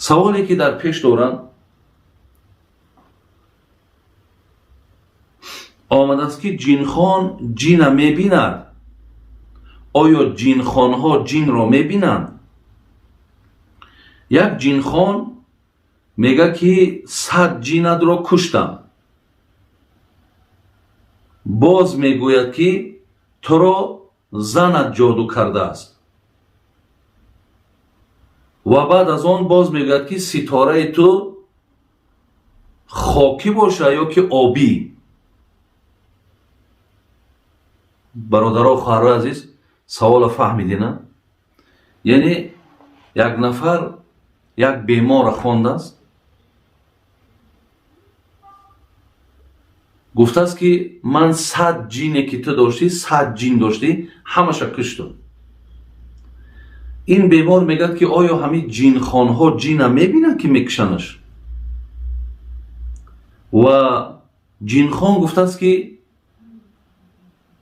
Саволе ки дар пеш дорам омадааст, ки ҷинхон ҷина мебинад. Оё ҷинхонҳо ҷинро мебинанд? Як ҷинхон мега, ки 100 ҷинатро куштам. Боз мегӯяд, ки туро занат ҷоду кардааст. Ва баъд аз он боз мегӯяд, ки ситораи ту хокӣ боша ё ки обӣ. Бародаро, хоҳарои азиз, савола фаҳмидина? Яъне як нафар як бемора хондааст, гуфтааст, ки ман 100 ҷине ки ту доштӣ, 100 ҷин доштӣ, ҳамаша куштум. Ин бемор мегӯяд, ки оё ҳамин ҷинхонҳо ҷина мебинанд, ки мекушанаш? Ва ҷинхон гуфтааст, ки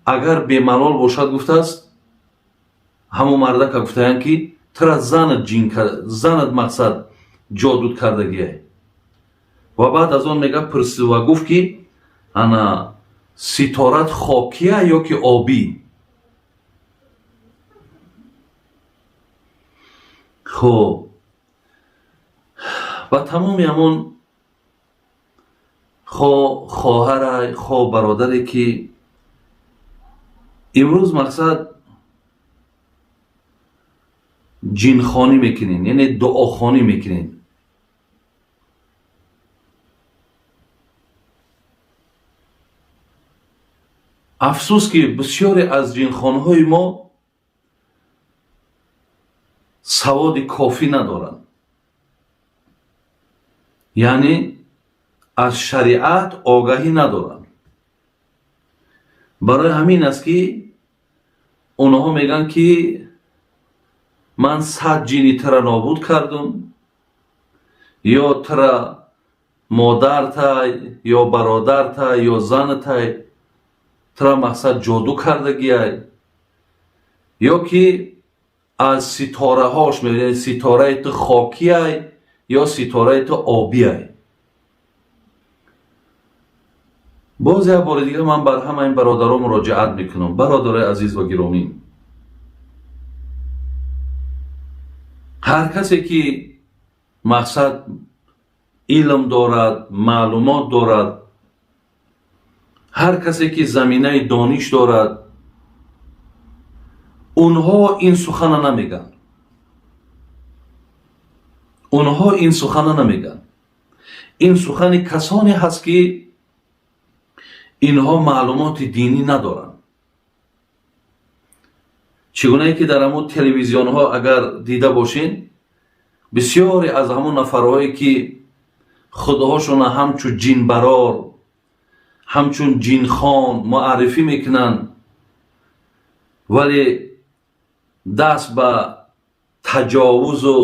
агар бемалол бошад, гуфтааст, ҳамон мардака гуфтаянд, ки тура занат ҷин, занат мақсад ҷодуд кардагиай. Ва баъд аз он мега пурсид ва гуфт, ки ана ситорат хокия ё ки обӣ. Хуб, ва тамоми ҳамон хо хоҳара, хо бародаре, ки имрӯз мақсад ҷинхонӣ мекунед, яъне дуохонӣ мекунед, афсӯс, ки бисёре аз ҷинхонҳои мо саводи кофӣ надоранд, яъне аз шариат огаҳӣ надоранд. Барои ҳамин аст, ки онҳо мегӯянд, ки ман 100 ҷини тира нобуд кардум, ё тира модартай, ё бародартай, ё занатай тира мақсад ҷоду кардагиай, ё ки аз ситораҳош мебинед, ситораи ту хокиай ё ситораи ту обиай. Боз як бори дигар ман бар ҳама ин бародарон муроҷиат мекунам. Бародарои азиз ва гиромӣ, ҳар касе ки мақсад илм дорад, маълумот дорад, ҳар касе ки заминаи дониш дорад, онҳо ин сухана намегӯянд. Онҳо ин сухана намегӯянд. Ин сухани касоне ҳаст, ки инҳо маълумоти динӣ надоранд. Чӣ гунае ки дар ҳамон телевизионҳо агар дида бошед, бисёре аз ҳамон нафарҳое, ки худҳошона ҳамчун ҷинбарор, ҳамчун ҷинхон муаррифӣ мекунанд, вале даст ба таҷовузу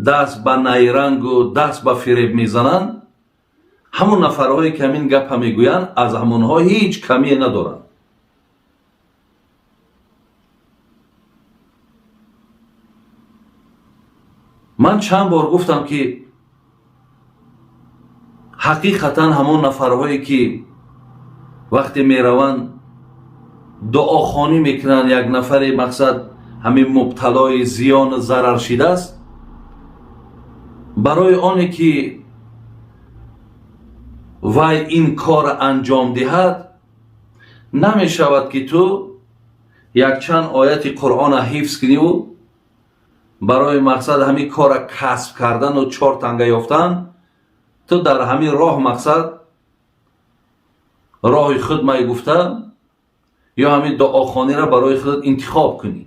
даст ба найрангу даст ба фиреб мезананд, ҳамон нафарҳое, ки ҳамин гапа мегӯянд, аз ҳамонҳо ҳеҷ камие надоранд. Ман чанд бор гуфтам, ки ҳақиқатан ҳамон нафарҳое, ки вақте мераванд, дуохонӣ мекунанд, як нафаре мақсад ҳамин мубталои зиёну зарар шидааст, барои оне ки вай ин корро анҷом диҳад, намешавад, ки ту якчанд ояти Қуръона ҳифз куниву барои мақсад ҳамин корра касб кардану чор танга ёфтан, ту дар ҳамин роҳ мақсад роҳи худ май гуфта ё ҳамин дуохониро барои худат интихоб кунӣ,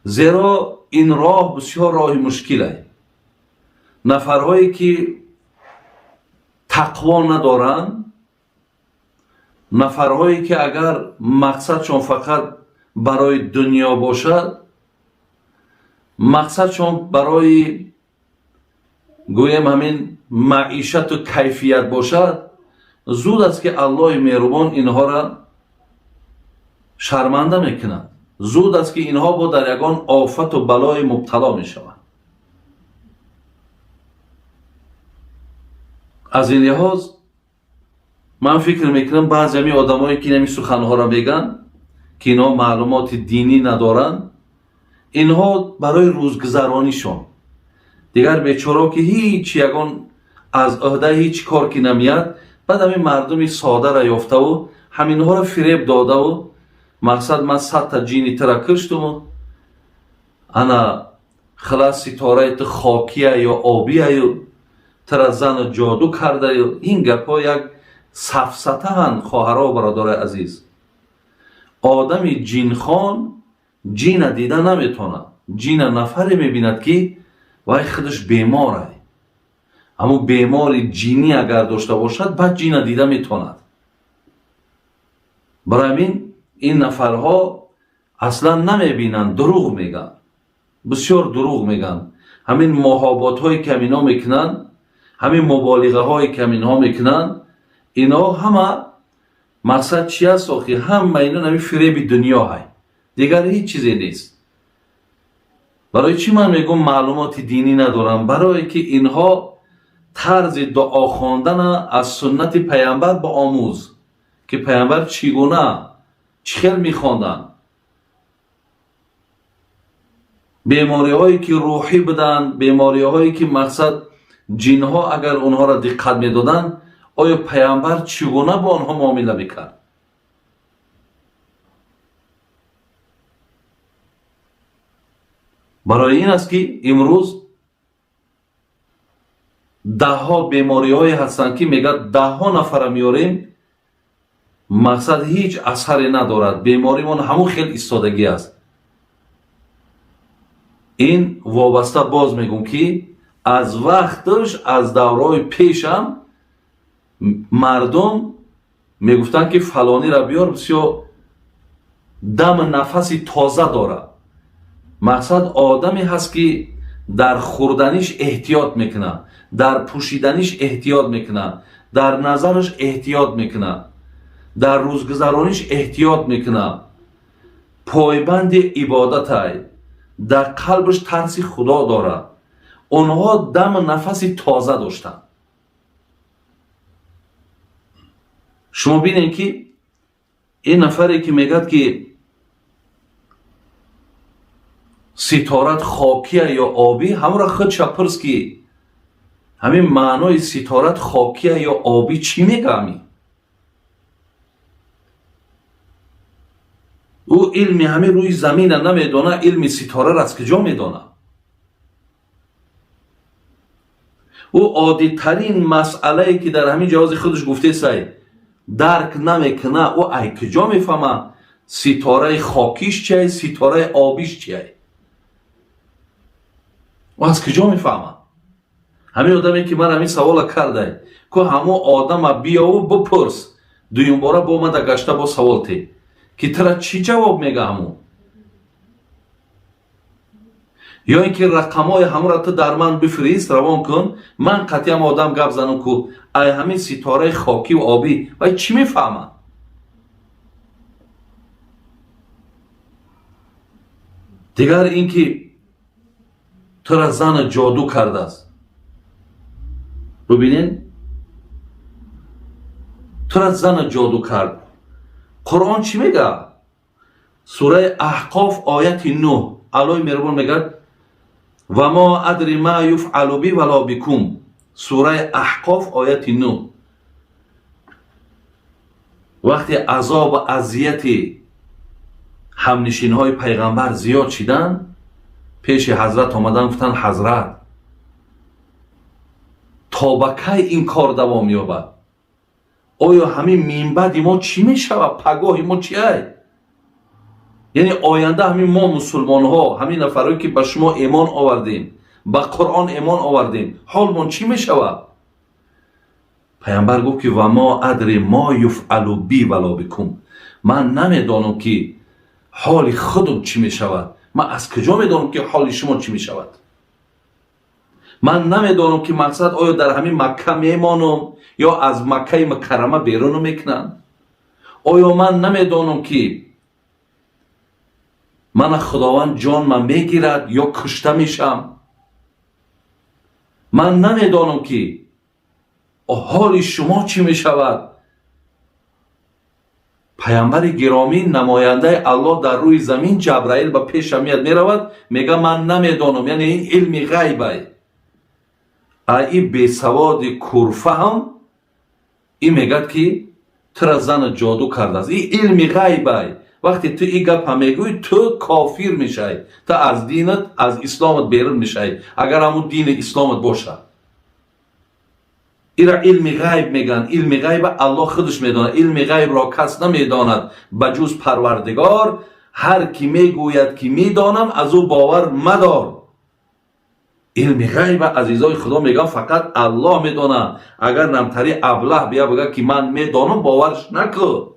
зеро ин роҳ бисёр роҳи мушкилае. Нафарҳое, ки тақво надоранд, нафарҳое, ки агар мақсадшон фақат барои дунё бошад, мақсадшон барои гӯем ҳамин маишату кайфият бошад, зуд аст, ки Аллоҳи меҳрубон инҳоро шарманда мекунад. Зуд аст, ки инҳо бо дар ягон офату балое мубтало мешаванд. Аз ин лиҳоз ман фикр мекунам, баъзе ҳамин одамое ки ҳамин суханҳоро мегӯянд, ки инҳо маълумоти динӣ надоранд, инҳо барои рӯзгузаронишон дигар бечорао ки ҳеҷ ягон аз ӯҳда ҳеҷ кор ки намеяд, баъд ҳамин мардуми содаро ёфтаву ҳаминҳоро фиреб додаву мақсад ман 100 та ҷини тира куштуму ана хилас ситораи ту хокия ё обияю тира зану ҷоду кардаю. Ин гапҳо як сафсатаанд, хоҳаро, бародарои азиз. Одами ҷинхон ҷина дида наметавонад. Ҷина нафаре мебинад, ки вай худаш беморай. Аммо бемори ҷинӣ агар дошта бошад, баъд ҷина дида метавонад. Барои ҳамин ин нафарҳо аслан намебинанд, дурӯғ мегӯянд, бисёр дурӯғ мегӯянд. Ҳамин муҳоботҳое ки ҳаминҳо мекунанд, ҳамин муболиғаҳое ки ҳаминҳо мекунанд, инҳо ҳама мақсад чи аст охи? Ҳама ино ҳамин фиреби дунё ҳай, дигар ҳеҷ чизе нест. Барои чӣ ман мегӯм маълумоти динӣ надорам? Барое ки инҳо тарзи дуо хондана аз суннати паямбар ба омӯз, ки паямбар чӣ гуна, чӣ хел мехонданд. Бемориҳое ки рӯҳӣ буданд, бемориҳое ки мақсад ҷинҳо агар онҳоро диққат медоданд, оё паямбар чӣ гуна бо онҳо муомила мекард? Барои ин аст, ки имрӯз даҳҳо бемориҳое ҳастанд, ки мегӯяд даҳҳо нафара меорем, мақсад ҳеҷ асаре надорад, беморимон ҳамун хел истодагӣ аст. Ин вобаста, боз мегӯм, ки аз вақташ, аз давраҳои пешам мардум мегуфтанд, ки фалонира биёр, бисёр дам нафаси тоза дорад. Мақсад одаме ҳаст, ки дар хӯрданиш эҳтиёт мекунад, дар пӯшиданиш эҳтиёт мекунад, дар назараш эҳтиёт мекунад, дар рӯзгузарониш эҳтиёт мекунад, пойбанди ибодатай, дар қалбаш тарси худо дорад. Онҳо дам нафаси тоза доштанд. Шумо бинед, ки ин нафаре ки мегӯяд, ки ситорат хокия ё обӣ, ҳамонро худша пурс, ки ҳамин маънои ситорат хокия ё обӣ чӣ мега. Ҳамин ӯ илми ҳамин рӯи замина намедона, илми ситораро аз куҷо медонад? Ӯ оддитарин масъалае, ки дар ҳамин ҷавози худаш гуфтесай, дарк намекуна. Ӯ ай куҷо мефаҳма ситораи хокиш чиай, ситораи обиш чиай? Ӯ аз куҷо мефаҳмад? Ҳамин одаме, ки ман ҳамин савола кардай, ку ҳамон одама биёву бипурс, дуюмбора бо омада гашта бо савол те, ки тара чӣ ҷавоб мега ҳамон, ё ин ки рақамҳои ҳамонро ту дар ман бифирист, равон кун, ман қатъиам одам гап занам, ку ай ҳамин ситораи хокиву обӣ вай чӣ мефаҳмад? Дигар ин ки тура зана ҷоду кардааст. Бубинед, тура зана ҷоду кард. Қуръон чӣ мега? Сураи Аҳқоф, ояти 9, Аллоҳи меҳрубон мегӯяд: «Ва мо адри ма юфъалу би вало бикум». Сураи Аҳқоф, ояти 9. Вақте азобу азияти ҳамнишинҳои пайғамбар зиёд шиданд, пеши ҳазрат омадан, гуфтанд: «Ҳазрат, то ба кай ин кор давом ёбад? Оё ҳамин минбаъди мо чӣ мешавад? Пагоҳи мо чи ай? Яъне оянда ҳамин мо мусулмонҳо, ҳамин нафарое, ки ба шумо эмон овардем, ба Қуръон эмон овардем, ҳолмон чӣ мешавад?» Пайғамбар гуфт, ки «Ва мо адри мо юфъалу би вало бикум». Ман намедонам, ки ҳоли худам чӣ мешавад, ман аз куҷо медонам, ки ҳоли шумо чӣ мешавад? Ман намедонам, ки мақсад оё дар ҳамин Макка мемонам ё аз Маккаи Мукаррама беруну мекунанд. Оё ман намедонам, ки мана Худованд ҷонма мегирад ё кушта мешавам. Ман намедонам, ки Ҳоли шумо чӣ мешавад? Паямбари гиромӣ, намояндаи Аллоҳ дар рӯи замин, Ҷабраил ба пеша меяд, меравад, мега ман намедонам, яъне ин илми ғайбай. А и бесаводи курфаҳм и мегӯяд ки тура зана ҷоду кардааст. И илми ғайбай. Вақте ту и гапа мегӯӣ, ту кофир мешавӣ, ту аз динат, аз исломат берун мешавӣ, агар ҳамун дини исломат бошад. Ира илми ғайб мегӯянд. Илми ғайба Аллоҳ худаш медонад. Илми ғайбро кас намедонад ба ҷуз Парвардигор. Ҳар ки мегӯяд ки медонам, аз ӯ бовар мадор. Илми ғайба, азизои Худо, мегӯянд, фақат Аллоҳ медонад. Агар намтари аблаҳ бия бигӯяд ки ман медонам, боварш накӯ.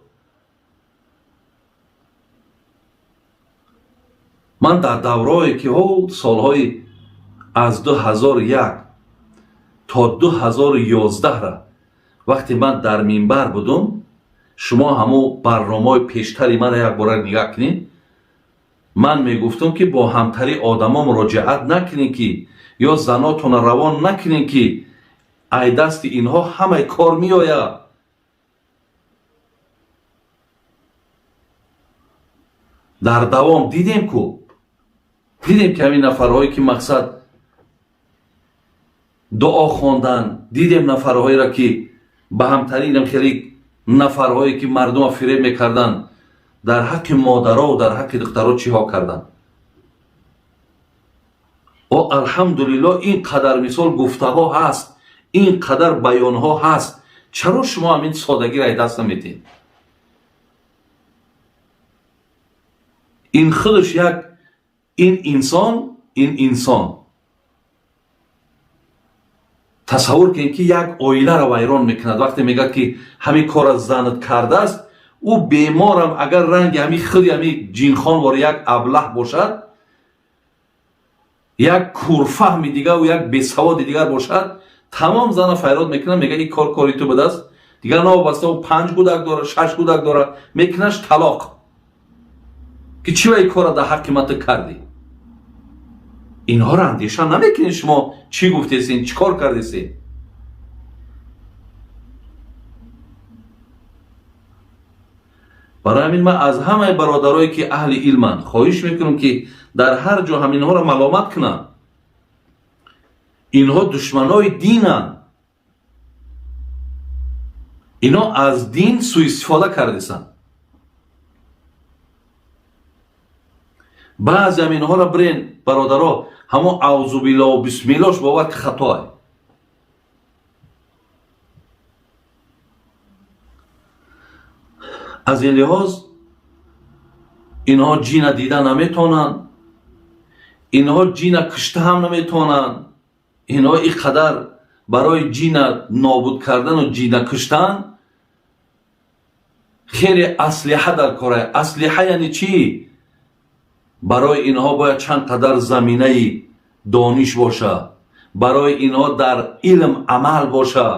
Ман дар даврое ки ҳо солҳои аз 2001 то 2011 вақте ман дар минбар будум, шумо ҳамун барномаҳои пештари мана як бора нигаҳ кунед. Ман мегуфтам ки бо ҳамтари одамо муроҷиат накунед, ки ё занотонро равон накунед, ки ай дасти инҳо ҳамаи кор меояд. Дар давом дидем ку, дидем ки ҳамин нафарҳое ки мақсад дуо хондан, дидем нафарҳоеро ки ба ҳамтаринам хеле нафарҳое ки мардумро фиреб мекарданд, дар ҳаққи модарову дар ҳаққи духтаро чиҳо карданд. О, алҳамдулиллоҳ, ин қадар мисол гуфтаҳо ҳаст, ин қадар баёнҳо ҳаст. Чаро шумо ҳамин содагиро ай даст наметиҳед? Ин худаш як ин инсон, ин инсон тасаввур кунед ки як оиларо вайрон мекунад. Вақте мегӯяд ки ҳамин корро занат кардааст, ӯ беморам агар ранги ҳамин худи ҳамин ҷинхонвор як аблаҳ бошад, як курфаҳми дигар, як бесаводи дигар бошад, тамом зана файрод мекунад, мегӯяд ин кор кори ту будааст. Дигар новобаста ӯ 5 гудак дорад, 6 гудак дорад, мекунаш талоқ, ки чӣ ва ин корро дар ҳаққи ман ту кардӣ? Инҳоро андеша намекунед. Шумо чӣ гуфтесен, чӣ кор кардесен? Барои ҳамин ман аз ҳамаи бародарое ки аҳли илманд хоҳиш мекунам ки дар ҳар ҷо ҳаминҳоро маломат кунанд. Инҳо душманои динанд, инҳо аз дин суистифода кардесанд. Баъзе ҳаминҳоро бирен, бародаро, ҳамон аузубиллоҳу бисмиллош бовар ки хатоа. Аз ин лиҳоз инҳо ҷина дида наметавонанд, инҳо ҷина кушта ҳам наметавонанд. Инҳо ин қадар барои ҷина нобуд кардану ҷина куштан хеле аслиҳа дар кора. Аслиҳа яъне чӣ? Барои инҳо бояд чанд қадар заминаи дониш боша, барои инҳо дар илм амал боша.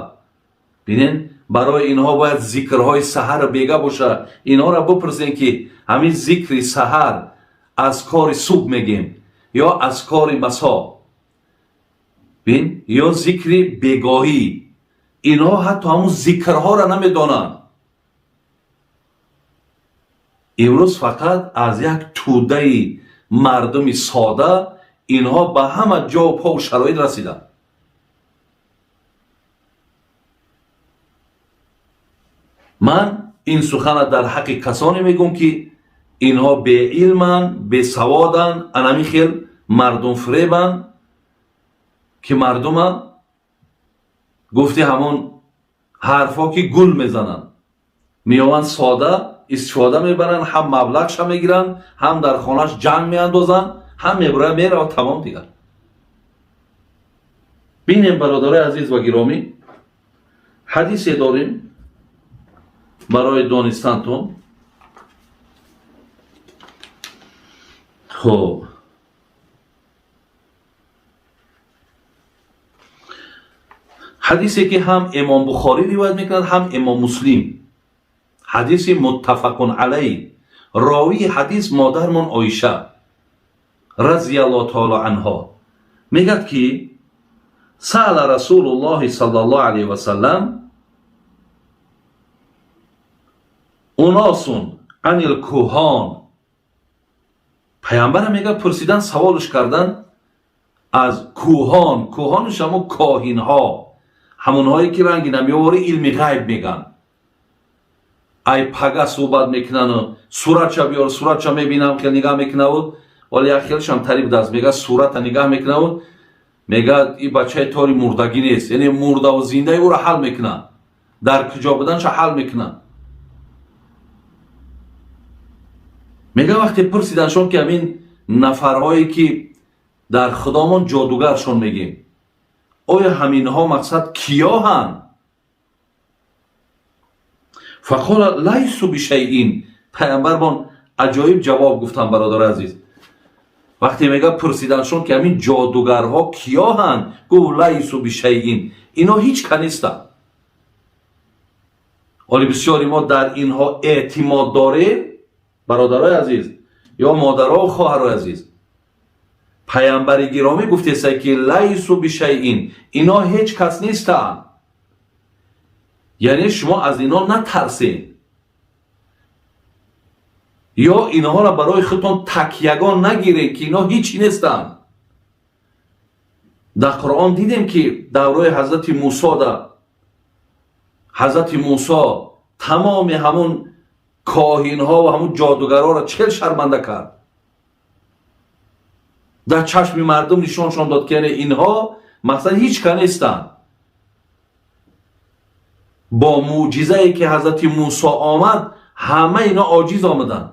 Бинен, барои инҳо бояд зикрҳои саҳар бега боша. Инҳоро бипурсем ки ҳамин зикри саҳар аз кори субҳ мегем ё аз кори масо, бин, ё зикри бегоҳӣ. Инҳо ҳатто ҳамун зикрҳоро намедонанд. Имрӯз фақат аз як тӯдаи мардуми сода инҳо ба ҳама ҷо пову шароит расиданд. Ман ин сухана дар ҳаққи касоне мегӯм ки инҳо беилманд, бесаводанд, анами хел мардумфиребанд ки мардума гуфти ҳамон ҳарфҳо ки гул мезананд, меованд, сода истифода мебаранд, ҳам маблағша мегиранд, ҳам дар хонаш ҷанг меандозанд, ҳам мебуранд, меравад, тамом дигар. Бинем, бародарои азиз ва гиромӣ, ҳадисе дорем барои донистантон. Хоб, ҳадисе ки ҳам Имом Бухорӣ ривоят мекунад, ҳам Имом Муслим, ҳадиси муттафақун алайҳ. Ровии ҳадис модармон Оиша разияллоҳу таоло анҳо мегӯяд ки Саала Расулуллоҳи саллаллоҳу алайҳи васаллам уносун анил куҳон. Паямбара мега пурсидан, саволш кардан аз куҳон. Куҳонш ҳамун коҳинҳо, ҳамонҳое ки ранги намеовори илми ғайб меган. Ай пага суҳбат мекунану суратша биёр, суратша мебинам, хел нигаҳ мекунавуд. Вале як хелшам тари будааст, мега сурата нигаҳ мекунавуд, мега и бачаи тори мурдагӣ нест, яъне мурдаву зиндаи ӯро ҳал мекунад, дар куҷо буданша ҳал мекунад. Мега вақте пурсиданшон ки ҳамин нафарҳое ки дар худомон ҷодугаршон мегем, оё ҳаминҳо мақсад киёҳанд? Фақола лайсу бишайин. Пайғамбармон аҷоиб ҷавоб гуфтанд, бародари азиз. Вақте мега пурсиданшон ки ҳамин ҷодугарҳо киёҳанд, гуфт лайсу бишайин, ино ҳеҷ ка нестанд. Оли бисёри мо дар инҳо эътимод дорем, бародарои азиз ё модарову хоҳарои азиз. Паямбари гиромӣ гуфтеса ки лайсу бишайин, ино ҳеҷ кас нестанд, яъне шумо аз ино натарсед ё инҳоро барои худтон такягон нагиред ки ино ҳечи нестанд. Дар Қуръон дидем ки даврои ҳазрати Мусо да ҳазрати Мусо тамоми ҳамун коҳинҳо ва ҳамун ҷодугарҳоро чел шарманда кард, дар чашми мардум нишоншон дод ки яъне инҳо мақсад ҳеҷ ка нестанд. Бо мӯъҷизае ки ҳазрати Мусо омад, ҳама ино оҷиз омаданд.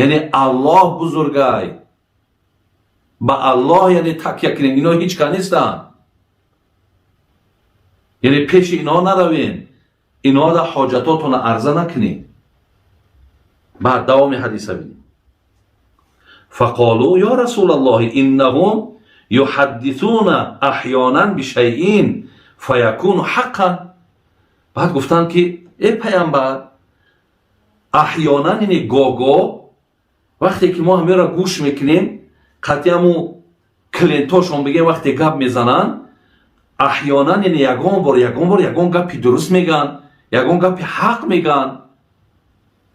Яъне Аллоҳ бузургай, ба Аллоҳ яъне такя кунем, ино ҳеҷ ка нестанд, яъне пеши инҳо наравем, инҳо дар ҳоҷатотонро арза накунед. Баъд давоми ҳадиса бинем. Фақолу ё Расулаллоҳи иннаҳум юҳаддисуна аҳёнан бишайин фаякуну ҳаққан. Баъд гуфтанд ки э паямбар, аҳёнан яъне гого вақте ки мо ҳамеро гӯш мекунем, қатъи ҳаму клиентошон бигем, вақте гап мезананд, аҳёнан яъне ягон бор ягон бор ягон гапи дуруст мегӯянд, ягон гапи ҳақ мегӯянд.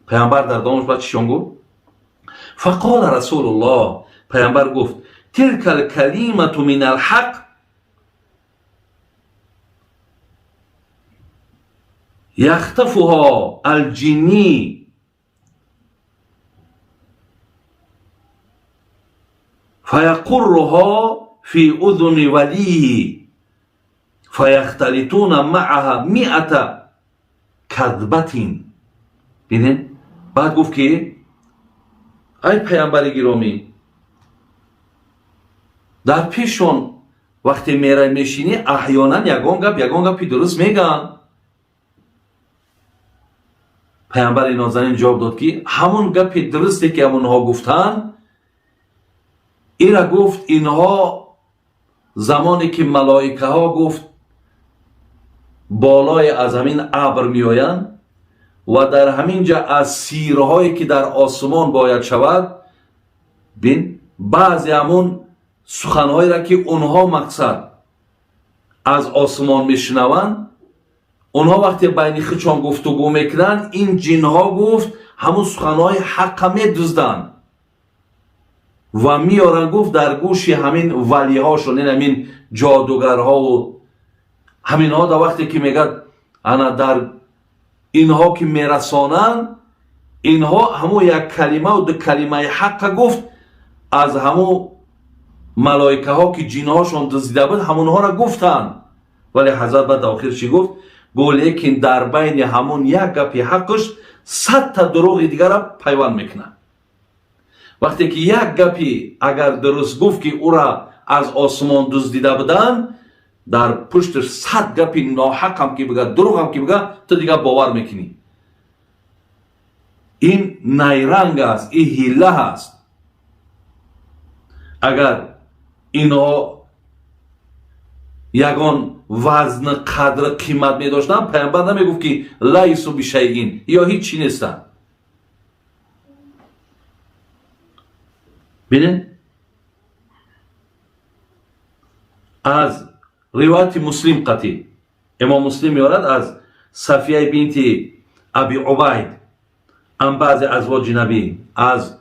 Паямбар дар давомаш баъд чишон гуфт? Фақола Расулуллоҳ, паямбар гуфт: тилка алкалимату мин алҳақ яхтафуҳо алҷинни фаяқурруҳо фи узуни валийи фаяхталитуна мааҳа миата кадбатин. Бинед, баъд гуфт ки ай паямбари гиромӣ, дар пешон вақте мерай мешинӣ, аҳёнан ягон гап ягон гапи дуруст мегӯянд. Паямбари нозанин ҷавоб дод ки ҳамон гапи дурусте ки ҳамонҳо гуфтанд, ира гуфт инҳо замоне ки малоикаҳо гуфт болои аз ҳамин абр меоянд ва дар ҳамин ҷа аз сирҳое ки дар осмон бояд шавад, бин баъзе ҳамун суханҳоеро ки онҳо мақсад аз осмон мешунаванд, онҳо вақте байни худшон гуфтугӯ мекунанд, ин ҷинҳо гуфт ҳамун суханҳои ҳаққа медузданд ва меоранд гуфт дар гӯши ҳамин валиҳошон, ин ҳамин ҷодугарҳову ҳаминҳо. Дар вақте ки мегӯяд ана дар инҳо ки мерасонанд, инҳо ҳамун як калимаву ду калимаи ҳаққа гуфт аз ҳамун малоикаҳо ки ҷинҳошон дуздида буд, ҳамонҳоро гуфтанд. Вале ҳазрат баъд дар охир чӣ гуфт? Гуфт лекин дар байни ҳамун як гапи ҳаққаш 100 та дурӯғи дигара пайванд мекунад. Вақте ки як гапи агар дуруст гуфт ки ӯра аз осмон дуздида буданд, дар пушташ 100 гапи ноҳақам ки бига, дурӯғам ки бига, ту дигар бовар мекунӣ. Ин найранг аст, ин ҳилла аст. Агар инҳо ягон вазн, қадр, қимат медоштанд, паямбар намегуфт ки лайсу бишайин, ё ҳеҷ чӣ нестанд. Бинед, Аз ривояти Муслим қатӣ Имом Муслим меорад аз Сафияи бинти Аби Убайд ан баъзе азвоҷи Набӣ, аз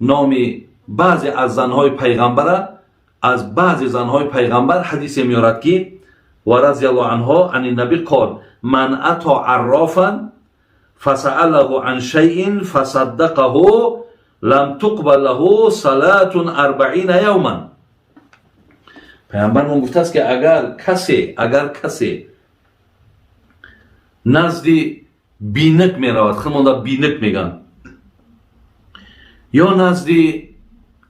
номи баъзе аз занҳои пайғамбара, аз баъзе занҳои пайғамбар ҳадисе меорад, ки ва разияллоҳу анҳо ани наби қол: ман ато аррофан фасаалаҳу ан шайин фасаддақаҳу лам туқбал лаҳу салатун 40 явман. Пайғамбармон гуфтааст, ки агар касе назди бинак меравад, худмонда бинак мегӯянд, ё назди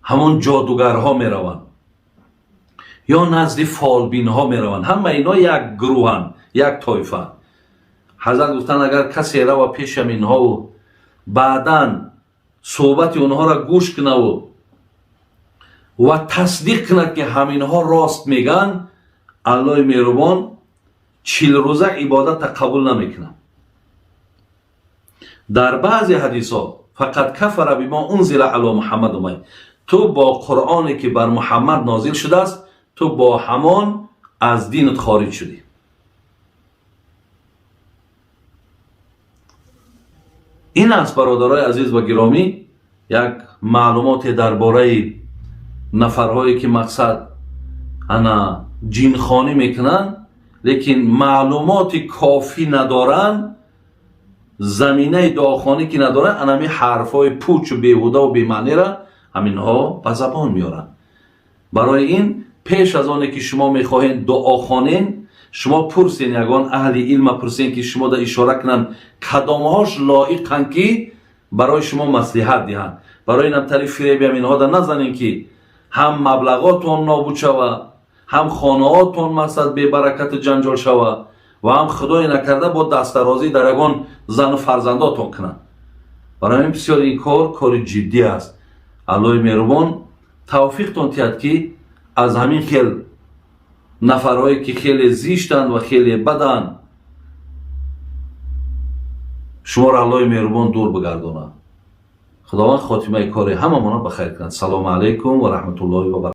ҳамон ҷодугарҳо мераванд, ё назди фолбинҳо мераванд, ҳама инҳо як гурӯҳанд, як тойфа. Ҳазрат гуфтанд, агар касе рава пешам инҳову баъдан суҳбати онҳоро гӯш кунаву ва тасдиқ кунад, ки ҳаминҳо рост мегӯянд, Аллоҳи меҳрубон 40 рӯза ибодата қабул намекунад. Дар баъзе ҳадисҳо: фақад кафара бимо унзила ало Муҳаммад омад. Ту бо Қуръоне, ки бар Муҳаммад нозил шудааст, ту бо ҳамон аз динат хориҷ шудӣ. Ин аст, бародарои азиз ва гиромӣ, як маълумоте дар бораи нафарҳое, ки мақсад ана ҷинхонӣ мекунанд, лекин маълумоти кофӣ надоранд, заминаи дуохонӣ ки надоранд, анами ҳарфҳои пучу беҳудаву бемаънира ҳаминҳо ба забон меоранд. Барои ин пеш аз оне ки шумо мехоҳед дуо хонен, шумо пурсен, ягон аҳли илма пурсен, ки шумо да ишора кунанд, кадомҳош лоиқанд, ки барои шумо маслиҳат диҳанд. Барои инам тари фиреби ҳаминҳо да назанем, ки ҳам маблағотон нобуд шава, ҳам хонаотон мақсад бебаракату ҷанҷол шава ва ҳам худое накарда бо дастдарозӣ дар ягон зану фарзандотон кунанд. Барои ҳамин бисёр ин кор кори ҷиддӣ аст. Аллоҳи меҳрубон тавфиқтон диҳад, ки аз ҳамин хел нафарҳое, ки хеле зиштанд ва хеле баданд, шуморо Аллоҳи меҳрубон дур бигардонад. Худованд хотимаи кори ҳамамонро ба хайр кунад. Салому алайкум ва раҳматуллоҳи ва баракатуҳ.